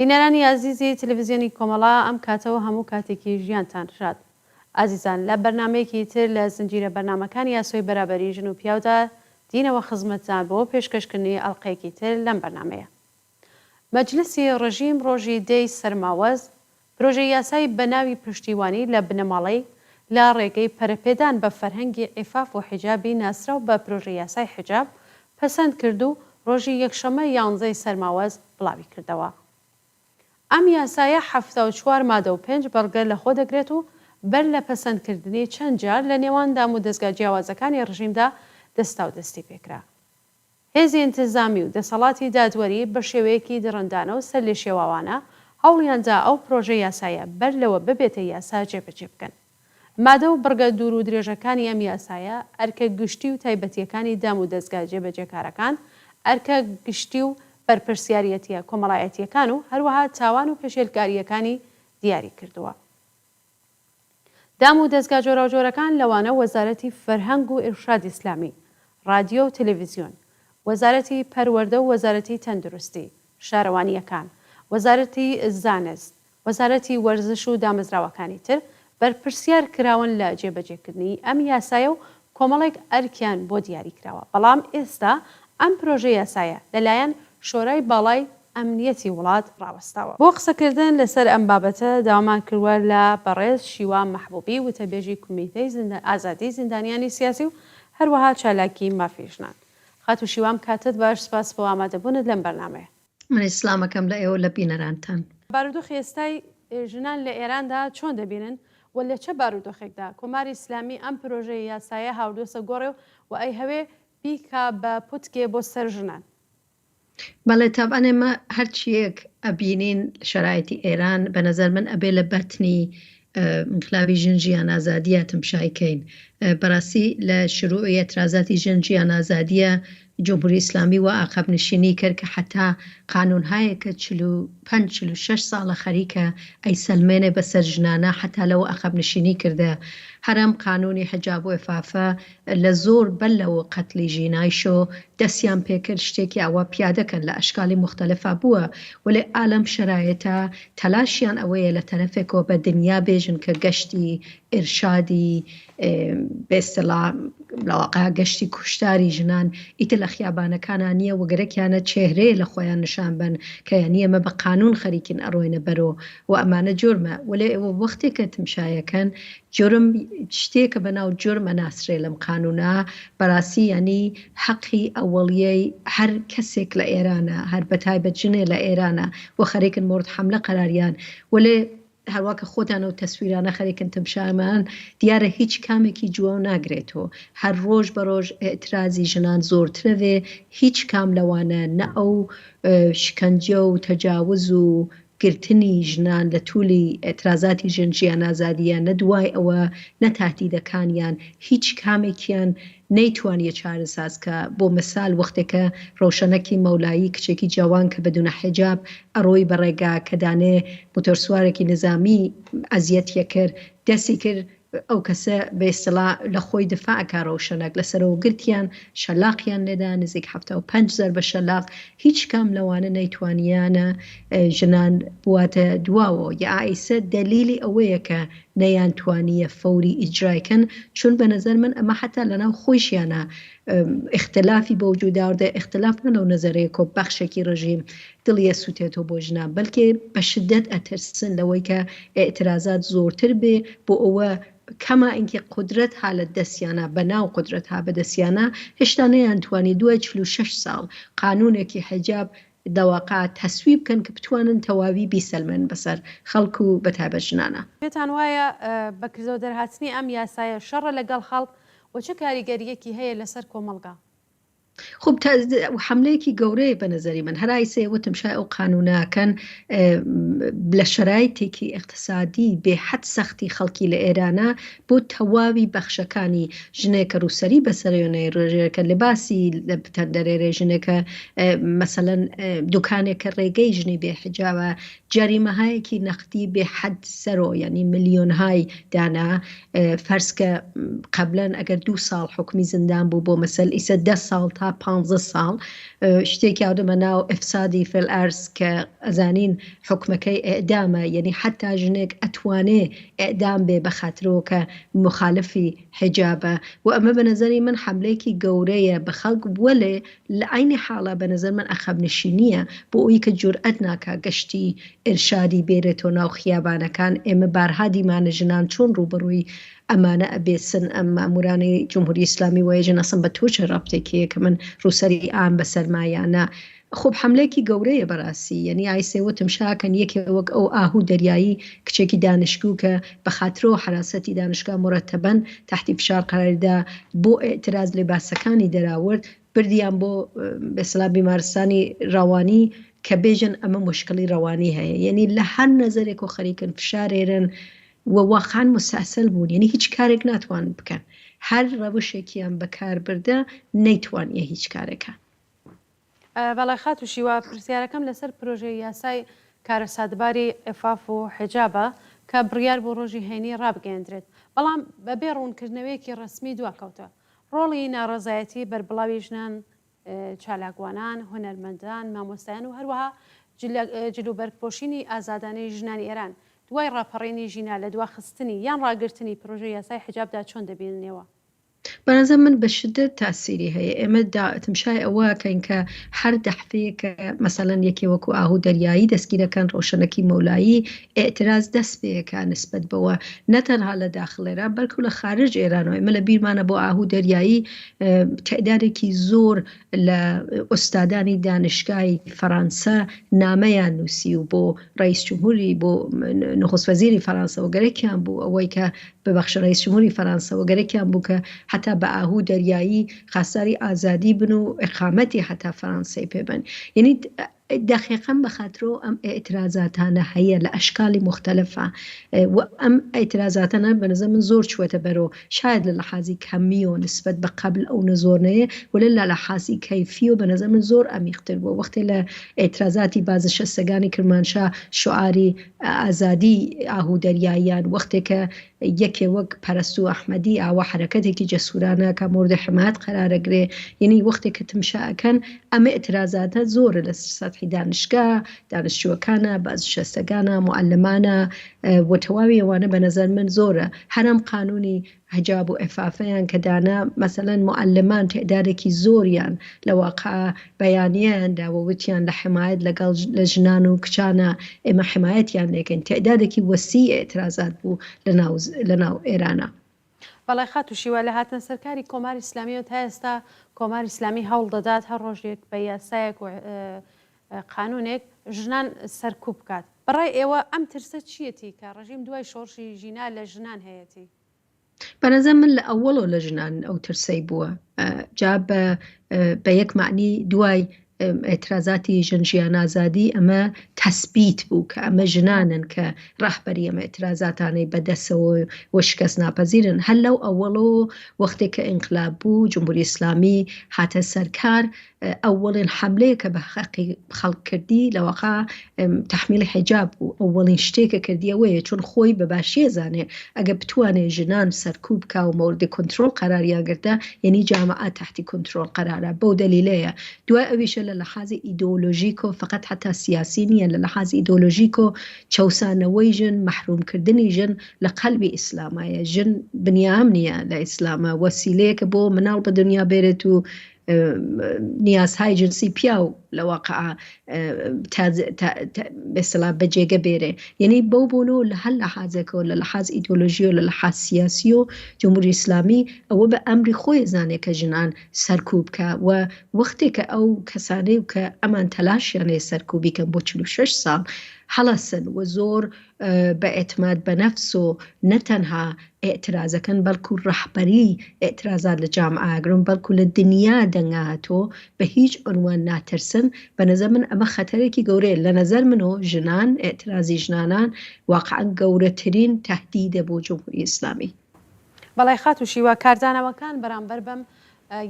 بینەرانی ئازیزی تەلەفزیۆنی کۆمەڵە ئەم کاتە و هەموو کاتێکی ژیانتان شاد. ئازیزان لە بەرنامەیەکی تر لە زنجیرە بەرنامەکانی ئاسۆی بەرابەری ژن و پیاودا دینەوە خزمەتتان بۆ پێشکەشکردنی ئەڵقەیەکی تر لەم بەرنامەیە. مەجلسی ڕژیم ڕۆژی دە ی سەرماوەز پرۆژە یاسای بە ناوی پشتیوانی لە بنەماڵەی لە ڕێگەی پەرەپێدان بە فەرهەنگی عیفاف و حیجابی ناسراو بە پرۆژە یاسای حیجاب پەسەند کرد و ڕۆژی یەکشەممە یانزەی سەرماوەز بڵاوی کردەوە. ئەم یاسایە 74 مادە و پێنج بڕگە لە خۆ دەگرێت و بەر لە پەسەندکردنی چەند جار لە نێوان دامودەزگا جیاوازەکانی ڕژیمدا دەستاودەستی پێکرا. هێزی ئینتزامی و دەسەڵاتی دادوەری بە شێوەیەکی دڕندانە و سەرلێشێواوانە هەوڵیان دا ئەو پرۆژە یاسایە بەر لەوە ببێتە یاسا جێبەجێ بکەن. مادە و بڕگە دوور و درێژەکانی ئەم یاسایە ئەرکە گشتی و تایبەتییەکانی دام و دەزگا جێبەجێکارەکان، ئەرکە گشتی و بەرپرسیاریەتییە کۆمەڵایەتییەکان و هەروەها تاوان و پێشێلکارییەکانی دیاری کردووە. دام و دەزگا جۆراوجۆرەکان لەوانە وەزارەتی فەرهەنگ و ئیرشاد ئیسلامی، ڕادیۆ و تەلەڤیزیۆن، وەزارەتی پەروەردە و وەزارەتی تەندروستی، شارەوانییەکان، وەزارەتی زانست، وەزارەتی وەرزش و دامەزراوەکانی تر بەرپرسیار کراون لە جێبەجێکردنی ئەم یاسایە و کۆمەڵێک ئەرکیان بۆ دیاری کراوە، بەڵام ئێستا ئەم پرۆژە یاسایە لەلایەن شۆرای باڵای ئەمنیەتی وڵات ڕاوەستاوە. بۆ قسەکردن لەسەر ئەم بابەتە داوامان کردوە لە بەڕێز شیوا مەحبوبی وتەبێژی کومیتەی ئازادی زیندانیانی سیاسی و هەروەها چالاکی مافی ژنان. خاتوو شیوام کاتت باش سپاس بۆ ئامادەبوونت لەم بەرنامەیە. منیش سلام ئەکەم لە ئێوەو لە بینەرانتان. بارودۆخی ئێستای ژنان لە ئێراندا چۆن دەبینن و لە چە بارودۆخێکدا کۆماری ئیسلامی ئەم پرۆژەی یاسایە هاوردوەسە گۆڕێ و ئەیهەوێ بیکا بە پوتکێ بۆ سەر ژنان؟ بەڵێ تەبعەن ئێمە هەرچیەک ئەبینین شەرایتی ئێران بە نەزەر من ئەبێ لە بەتنی ئینقلابی ژن ژیان ئازادیە تمشای کەین بەڕاستی لە شروعی ئەترازاتی ژن ژیان ئازادیە جمهوری ئیسلامی وا عقب نشینی کرد کە حەتا قانونهایەک کە 45 46 ساڵە خەریکە ئەیسەلمێنێ بەسەر ژنانە حەتا لەوە عقب نشینی کردە هەر ئەم قانونی حجاب و عفافە لە زۆر بەر لەوە قەتلی ژینایشۆ دەسیان پێکرد شتێکی ئاوا پیادە کەن لە ئەشکالی موختەلفا بووە وەلێ ئا لەم شەرایتە تەلاشیان ئەوەیە لە تەرەفێکەوە بە دنیا بێژن کە گەشتی ئیرشادی بە ئیستلاح لە واقع گەشتی کوشتاری ژنان ئیتر لە خیابانەکانا نییە و گەرەکیانە چێهرەیە لە خۆیان نشان بەن کە یانی ئێمە بە قانوون خەریکین ئەڕۆینە بەرۆ و ئەمانە جورمە وەلێ ئێوە وەختێکە تمشایەکەن جورم شتێکە بە ناو جورم ئەناسرێ لەم قانوونە بەراستی یانی حەقی ئەوەڵیەی هەر کەسێک لە ئێرانە هەر بە تایبەت ژنێ لە ئێرانە و خەرێکن مۆرد حەملە قەراریان وەلێ هەروا کە خۆتان ئەو تەسویرانە خەرێکن تمشامان دیارە هیچ کامێکی جواو ناگرێتۆ هەر ڕۆژ بە ڕۆژ ئێترازی ژنان زۆرترەوێ هیچ کام لەوانە نە ئەو شکەنجە و تەجاوز و گرتنی ژنان لە تولی ئیعترازاتی ژن ژیان ئازادیە نە دوای ئەوە نە تەهدیدەکانیان هیچ کامێکیان نەیتوانیە چارەساز کە بۆ مسال وەختێ کە ڕەوشەنەکی مەولایی کچێکی جەوان کە بەدونە حجاب ئەڕۆی بە ڕێگا کە دانێ موتۆرسوارێکی نزامی ئەزیەتیە کرد دەسی کرد ئەو کەسە بە ئیستڵاح لە خۆی دفاع ئەکا ڕەوشەنەک لە سەرەوە گرتیان شەلاقیان لێدا نزیک 75 زەربە شەلاق هیچ کام لەوانە نەیتوانیانە ژنان بواتە دواوە یا ئایسە دەلیلی ئەوەیە کە نەیانتوانیە فەوری ئیجرای کەن چون بە نەزەر من ئەمە حەتا لەناو خۆیشیانە ئیختلافی بە وجود ئاوردە ئیختلاف نە لەو نەزەرەیە کۆ بەخشێکی ڕژیم دڵی ئەسوتێتەوە بۆ ژنان بەلکێ بە شدەت ئەترسن لەوەی کە ئیعترازات زۆرتر بێ بۆ ئەوە کەما ئینکە قودرەت ها لە دەسیانا بە ناو قودرەت ها بە دەسیانا هێشتا نەیانتوانی دوای 46 ساڵ قانونێکی حیجاب دەواقع تەسویب کەن کە بتوانن تەواوی بیسەلمێنن بەسەر خەڵک و بە تایبەت ژنانا. پێتان وایە بە کردەوە دەرهاتنی ئەم یاسایە شەڕە لەگەڵ خەڵک و چ کاریگەرییەکی هەیە لەسەر کۆمەڵگا؟ خوب حملەیەکی گەورەیە بە نەزەری من هەر ئایسێ وتم شای ئەو قانونەکەن لە شەرایتێکی ئیقتسادی بێ حەد سەختی خەڵکی لە ئێرانە بۆ تەواوی بەخشەکانی ژنێکە ڕووسەری بەسەرێنێ ڕێژێکە لباسی لە بتەن دەرێرێ ژنێکە مەسەلەن دوکانێکە ڕێگەی ژنی بێ حجاوە جەریمەهایەکی نەقدی بێ حەد سەرۆ یانی ملیۆنهای دانا فەرز کە قەبلەن ئەگەر دوو ساڵ حوکمی زندان بوو بۆ مەسەل ئیسە دە ساڵ تا. پانزە ساڵ شتێکی ئاودەمە ناو ئەفسادی فل ئەرز کە ئەزانین حوکمەکەی ئیعدامە یەنی حەتا ژنێک ئەتوانێ ئیعدام بێ بە خاترەوە کە موخالفی حیجابە و ئەمە بە نەزەری من حەملەیەکی گەورەیە بە خەڵک وەلێ لە عەینی حاڵا بە نەزەر من عەقەب نشینیە بۆ ئەوی کە جورئەت ناکا گەشتی ئیرشادی بێرێتۆ ناو خیابانەکان ئێمە بارها دیمانە ژنان چۆن ڕووبەڕووی ئەمانە ئەبێسن ئەم مامورانی جمهوری ئیسلامی وەیەژن ئەسڵەن بە تۆ چ ڕەبتێک هەیە کە من ڕووسەری ئام بەسەرما یا نا خۆب حەملەیەکی گەورەیە بەڕاستی یەنی ئایسێ وتم شاکەن یەکێ وەک ئەو ئاهوو دەریایی کچێکی دانشگوو کە بە خاترەوە حەراسەتی دانشگا مورەتەبەن تەحتی فشار قەراری دا بۆ ئیعتراز لێباسەکانی دەراورد بردیان بۆ بێسلا بیمارستانی ڕەوانی کە بێژن ئەمە موشکڵی ڕەوانی هەیە یەنی لە هەر نەزەرێک و خەریکن فشارێرن و واقعا موستەئسەل بوون یەنی هیچ کارێک ناتوانن بکەن هەر ڕەوشێکیان بەکار بردە نەیتوانیە هیچ کارێکە. بەڵێ خاتوو شیوا، پرسیارەکەم لەسەر پرۆژەی یاسای کارەساتباری عیفاف و حیجابە کە بڕیار بوو ڕۆژی هەینی ڕابگەیەندرێت، بەڵام بەبێ ڕوونکردنەوەیەکی ڕەسمی دواکەوتە. ڕۆڵی ناڕەزایەتی بەربڵاوی ژنان، چالاکوانان، هونەرمەندان، مامۆستایان و هەروەها جلوبەرگپۆشینی ئازادانەی ژنانی ئێران دوای ڕاپەڕینی ژینا لە دواخستنی یان ڕاگرتنی پرۆژەی یاسای حیجابدا چۆن دەبیننەوە؟ بەنەزەر من بە شدەت تاسیری هەیە ئێمە دا تمشای ئەوە کەین کە هەر دەحفەیەک کە مەسەلەن یەکێ وەکو ئاهوو دەریایی دەستگیرەکەن ڕەوشەنەکی مەولایی ئیعتراز دەست پێکا نسبەت بەوە نە تەنها لە داخل ئێران بەلکو لە خارج ئێرانەوە ئێمە لە بیرمانە بۆ ئاهوو دەریایی تەعدادێکی زۆر لە ئوستادانی دانشگای فەرانسە نامەیان نووسی و بۆ ڕئیس جمهوری بۆ نخست وەزیری فەرانسەوە گەرەکیان بوو ئەوەی کە ببەخشە ڕئیس جمهوری فەرانسەوە گەرەکیان بوو کە حتا بە ئاهوو دەریایی خواستاری ئازادی بن و ئیقامەتی حتا فەرانسەی پێ بن یعنی دەقیقەن بە خاترۆ ئەم ئیعترازاتانە هەیە لە ئەشکالی موختەلەفا و ئەم ئیعترازاتانە بە نظر من زۆر چووەتە بەرۆ شاید لە لەحازی کەمیەوە نسبەت بە قەبل ئەونە زۆر نەیە وەلێ لە لەحازی کەیفیەوە بە نظر من زۆر عەمیقتر بووە وەختێ لە ئیعترازاتی بازنشەستەگانی کرمانشا شوعاری ئازادی ئاهوو دەریاییان وەختێ کە یەکێ وەک پەرەستوو ئەحمەدی ئاوا حەرەکەتێکی جەسوورانە ئەکا مۆردی حمایەت قەرار ئەگرێ یەنی وەختێ کە تمشا ئەکەن ئەم ئیعترازاتە زۆرە لە سەتحی دانشگا دانشجووەکانە بازنشەستەگانە موعەلمانە و تەواوی ئەوانە بە نەزەر من زۆرە هەر ئەم قانوونی حجاب و عفافەیان کە دانا مەسەلەن موعەلمان تعدادێکی زۆریان لە واقع بەیانیەیان دا و وتیان لە حمایەت لەگەڵ لە ژنان و کچانە ئێمە حمایەتیان لێکەین تعدادێکی وەسیع ئیعترازات بوو لە ناو لە ناو ئێرانا. بەڵێ خاتوو شیوا لە هاتنە سەرکاری کۆماری ئیسلامیەوە تا ئێستا کۆماری ئیسلامی هەوڵ دەدات هەر ڕۆژێک بە یاسایەک و قانونێک ژنان سەرکوب بکات بەڕای ئێوە ئەم ترسە چیەتی کە ڕژیم دوای شۆڕشی ژینا لە ژنان هەیەتی؟ بەنەزەر من لە ئەوەڵەوە لە ژنان ئەو ترسەی بووە جا بە بە یەک معنی دوای ئاعترازاتی ژن ژیان ئازادی ئەمە تەسبیت بوو کە ئەمە ژنانن کە ڕەهبەری ئەمە ئاعترازاتانەی بەدەسەوە و شکست ناپذیرن هەر لەو ئەوەڵەوە وەختێک کە ئینقلاب بوو جمهوری ئیسلامی هاتە سەرکار ئەوەڵین حەملەیە کە بە حەقی خەڵک کردی لە واقع تحمیلی حیجاب بوو ئەوەڵین شتێک کە کردی ئەوەیە چون خۆی بە باشیە زانێ ئەگە بتوانێ ژنان سەرکوب کا و مۆردی کۆنترۆڵ قەراریان گرتە یعنی جامعە تحتی کۆنترۆڵ قەرارە بەو دەلیلەیە دوای ئەویشە لە لەحازی ئیدۆلۆژیکۆ فقط حتا سیاسی نییە لە لەحازی ئیدۆلۆژیکۆ چەوسانەوەی ژن مەحروم کردنی ژن لە قەلبی ئیسلامایە ژن بنیام نییە لە ئیسلامە وەسیلەیەکە بۆ مناڵ بە دنیا بێرێت و نیازهای جنسی پیاو لە واقعا بەسەلا بە جێگە بێرێ یعنی بەو بۆنەوە لە هەر لەحازێکەوە لە لەحاز ئیدۆلۆژی و لە لەحاز سیاسی و جمهوری ئیسلامی ئەوە بە ئەمری خۆی زانێ کە ژنان سەرکوب بکە و وەختێک کە ئەو کەسانەی و کە ئەمان تەلاشیان هەیە سەرکوبی کەن بۆ 46 ساڵ هەڵەسن و زۆر بە ئیعتماد بە نەفس و نە تەنها ئیعترازەکەن بەلکو ڕەهبەری ئیعترازات لە جامعە ئەگرن بەلکو لە دنیا دەنگاتۆ بە هیچ عنوان ناترسن بە نەزەر من ئەمە خەتەرێکی گەورەیە لە نەزەر منۆ ژنان ئیعترازی ژنانان واقعا گەورەترین تەهدیدە بۆ جمهوری ئیسلامی. بەڵێ خاتوو شیوا، کاردانەوەکان بەرامبەر بەم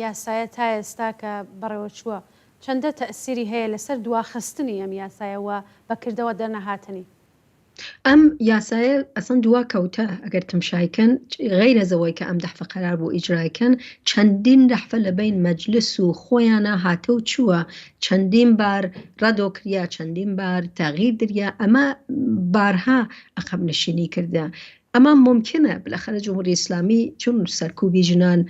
یاسایە تا ئێستا کە بەڕێوەچووە چەندە تەئسیری هەیە لەسەر دواخستنی ئەم یاسایە و بە کردەوە دەرنەهاتنی؟ ئەم یاسایە ئەسڵەن دوا کەوتە ئەگەر تمشای کەن غەیرە زەوەی کە ئەم دەحفە قەرار بوو ئیجرای کەن چەندین دەحفە لە بەین مەجلس و خۆیانا هاتە و چووە چەندین بار ڕەدۆ کریا چەندین بار تەغیر دریا ئەمە بارها عەقەب نشینی کردە ئەمە مومکنە بلەخەرە جمهوری ئیسلامی چون سەرکوبی ژنان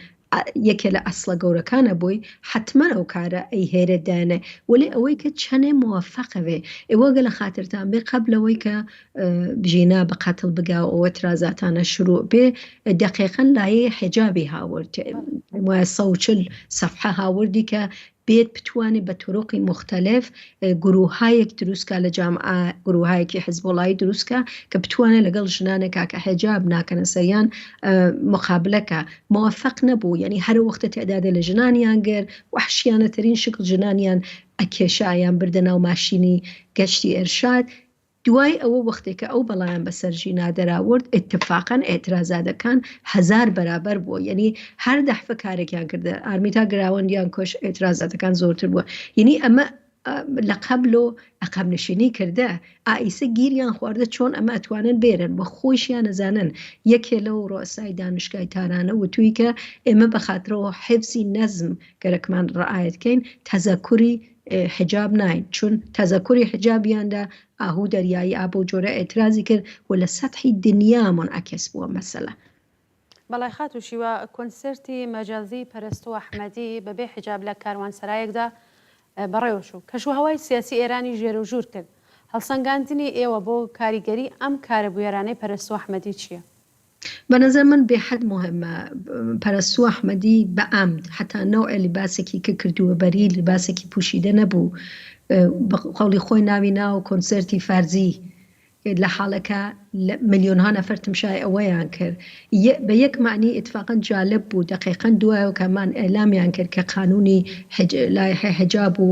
یەکێ لە ئەسڵە گەورەکانە بۆی حەتمەن ئەو کارە ئەیهێرێ دانێ وەلێ ئەوەی کە چەنێ مۆفەقە بێ ئێوە گە لە خاترتان بێ قەبل ئەوەی کە ژینا بە قەتڵ بگا و ئەوە ترازاتانە شروع بێ دەقیقەن لایەی حێجابی هاورد وایە 140 سەفحە هاوردی کە بێت بتوانێت بە تورقی موختەلف گروهایەک دروست کا لە جامعە گروهایەکی حزبوڵایی دروست کا کە بتوانێت لەگەڵ ژنانێکا کە حێجاب ناکەنە سەریان مقابلە کا موفق نەبوو یعنی هەر وەختە تعدادێ لە ژنانیان گر وەحشیانەترین شکل ژنانیان ئەکێشایان بردە ناو ماشینی گەشتی ئێرشاد دوای ئەوە وەختێ کە ئەو بەڵایان بە سەر ژینا دەراورد ئیتفاقەن ئیعترازادەکان هەزار بەرابەر بووە یەنی هەر دەحفە کارێکیان کردە ئارمیتا گراوەندیان کوش ئیعترازاتەکان زۆرتر بووە یەنی ئەمە لە قەبلۆ عەقەب نشینی کردە ئائیسە گیریان خواردە چۆن ئەمە ئەتوانن بێرن وە خۆیشیان ئەزانن یەکێ لەو ڕۆسای دانشگای تارانە وتووی کە ئێمە بە خاترەوە حفزی نەزم گەرەکمان ڕعایەت کەین تەزەکوری حجاب ناین چون تەزەکوری حجابیان لە ئاهوو دەریایی ئا بەو جۆرە ئیعترازی کرد و لە سەتحی دنیا مونعەکس بووە مەسەلە. بەڵێ خاتوو شیوا، کۆنسێرتی مەجازی پەرستوو ئەحمەدی بەبێ حیجاب لە کاروانسەرایەکدا بەڕێوەچوو. کەشوهەوای سیاسی ئێرانی ژێرەوژوور کرد. هەڵسەنگاندنی ئێوە بۆ کاریگەری ئەم کارە بوێرانەی پەرستوو ئەحمەدی چییە؟ بە نەزەر من بێ حەد موهیمە پەرەستوو ئەحمەدی بە عەمد حەتا نەوعێ لیباسێکی کە کردووە بەری لیباسێکی پوشیدە نەبوو بە قەوڵی خۆی ناوی ناوە کۆنسێرتی فارزی لە حاڵێکا ملیۆنها نەفەر تمشای ئەوەیان کرد بە یەک مەعنی ئیتفاقەن جالب بوو دەقیقەن دوایەوە کە مان ئیعلامیان کرد کە قانونی لایحەی حجاب و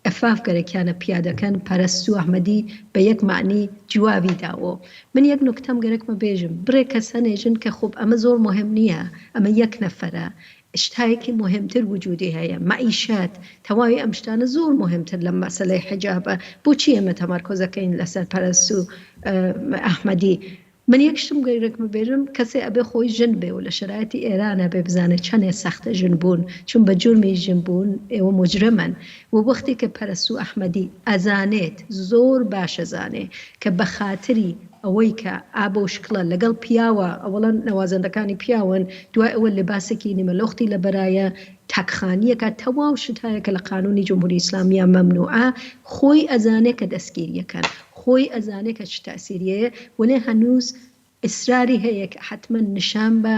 عفاف گەرەکیانە پیادەکەن پەرەستوو ئەحمەدی بە یەک مەعنی جوابی داوە من یەک نوکتەم گەرەکمە بێژم بڕێک کەس هەنێژن کە خۆب ئەمە زۆر موهیم نیە ئەمە یەک نەفەرە شتایەکی موهیمتر وجودی هەیە مەعیشەت تەواوی ئەم شتانە زۆر موهیمتر لەم مەسەلەی حیجابە بۆچی ئێمە تەمەرکۆزەکەین لەسەر پەرەستوو ئەحمەدی من یەک شتم گەرەکمە بێژم کەسێ ئەبێ خۆی ژن بێ و لە شەرایەتی ئێرانە بێ بزانێ چەنێ سەختە ژن بوون چون بە جورمی ژن بوون ئێوە موجرمن و وەختی کە پەرەستوو ئەحمەدی ئەزانێت زۆر باش ئەزانێ کە بە خاتری ئەوەی کە ئا بەو شکڵە لەگەڵ پیاوە ئەوەڵەن نەوازەندەکانی پیاون دوای ئەوە لباسێکی نیمە لۆختی لە بەرایە تاکخانیەکە تەواو شت هەیە کە لە قانونی جمهوری ئیسلامییا مەمنوعە خۆی ئەزانێ کە دەسگیریەکەن خۆی ئەزانێ کە چ تاسیریەیە وەلێ هەنوز ئیسراری هەیە کە حەتمەن نیشان بە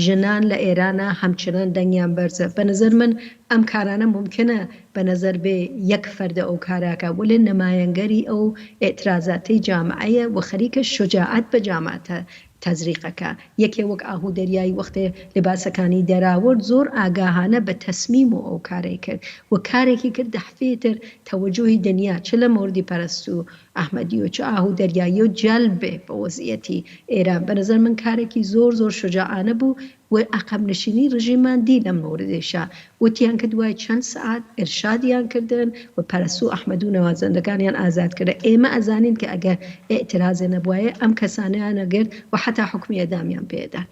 ژنان لە ئێرانا هەمچنان دەنگیان بەرزە. بە نەزەر من ئەم کارانە مومکنە بە نەزەر بێ یەک فەردە ئەو کارە ئەکا وەلێ نەمایەنگەری ئەو ئێترازاتەی جامعەیە و خەریکە شوجاعەت بە جامعە تەزریق ئەکا. یەکێ وەک ئاهوو دەریایی وەختێ لباسەکانی دەراورد زۆر ئاگاهانە بە تەسمیم و ئەو کارەی کرد و کارێکی کرد دەحفێ تر تەوەجوهی دنیا چ لە مۆردی پەرەستوو ئەحمەدی و چ ئاهوو دەریایی و جەلب بێ بە وەزعیەتی ئێران بە نەزەر من کارێکی زۆر زۆر شوجاعانە بوو و عەقەب نشینی ڕژیمان دی لەم مەوردەیشا وتیان کە دوای چەند سەعات ئیرشادیان کردن و پەرەسوو ئەحمەد و نەوازەندەکانیان ئازاد کردن ئێمە ئەزانین کە ئەگەر ئیعترازێ نەبوایە ئەم کەسانەیان ئەگرت و حەتا حوکمی ئێدامیان پێ ئەدان.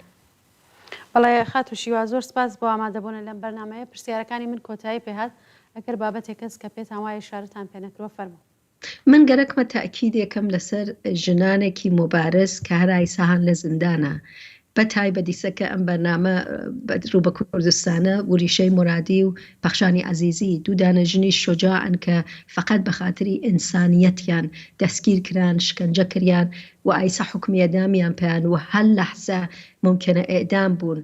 بەڵێ خاتوو شیوا زۆر سپاس بۆ ئامادەبوونت لەم بەرنامەیە پرسیارەکانی من کۆتایی پێ هات ئەگەر بابەتێک هەس کە پێتان وایە ئیشارەتان پێ نەکردووە فەرموو. من گەرەکمە تەئکیدێکەم لەسەر ژنانێکی موبارز کە هەر ئایسا هان لە زندانا بە تایبەت ئیسە کە ئەم بەرنامە ڕوو بە کوردستانە وریشەی مورادی و پەخشانی عەزیزی دوو دانە ژنی شوجاعن کە فەقەت بە خاتری ئینسانیەتیان دەسگیر کران شکەنجە کریان و ئایسا حوکمی ئێدامیان پێیان و هەر لەحزە مومکێنە ئێدام بوون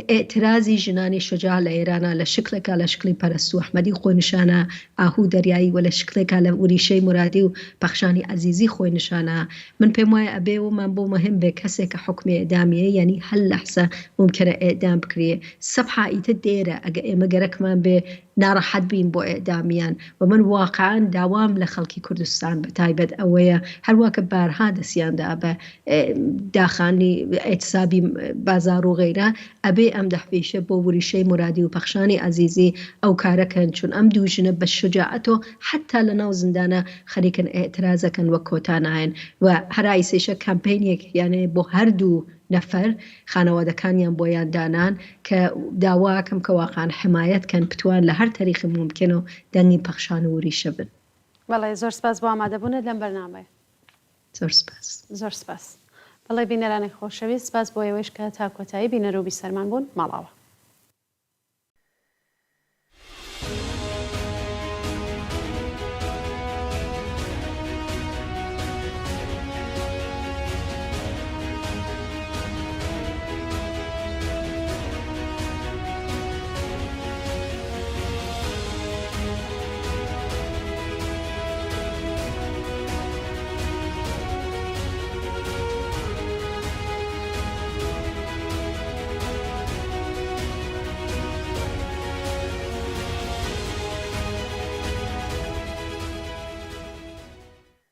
ئێعترازی ژنانی شوجاع لە ئێرانا لە شکڵێکا لە شکڵی پەرەستوو ئەحمەدی خۆی نیشانا، ئاهوو دەریایی وە لە شکڵێکا لە وریشەی مورادی و پەخشانی عەزیزی خۆی نیشانا. من پێم وایە ئەبێ ومان بۆ مەهم بێ کەسێ کە حوکمی ئێعدامیە یانی هەر لەحزە مومکەنە ئێعدام بکریێ سەفحا ئیتر دێرە ئەگە ئێمە گەرەکمان بێ ناڕەحەت بین بۆ ئێعدامیان و من واقعەن داوام لە خەڵکی کوردستان بە تایبەت ئەوەیە هەروا کە بارها دەسیان دا بە داخانی ئێتسابی بازاڕ و غەیرە. ئەبێ ئەم دەفعیشە بۆ وریشەی مورادی و پەخشانی عەزیزی ئەو کارە کەن چون ئەم دوو ژنە بە شوجاعەتۆ حەتا لە ناو زندانا خەریکن ئیعترازەکەن وە کۆتا نایەن و هەرا ئیسەیشە کامپەینێک یانێ بۆ هەردوو نەفەر خانەوادەکانیان بۆیان دانان کە داواکەم کە واقعەن حمایەت کەن بتوان لە هەر تەریقی مومکێنۆ دەنگی پەخشان و وریشە بن. بەڵێ زۆر سپاس بۆ ئامادەبوونت لەم بەرنامەیە. زۆر سپاس. زۆر سپاس. بەڵێ بینەرانی خۆشەویست سپاس بۆ ئێوەیش کە تا کۆتایی بینەر و بیسەرمان بوون. ماڵئاوا.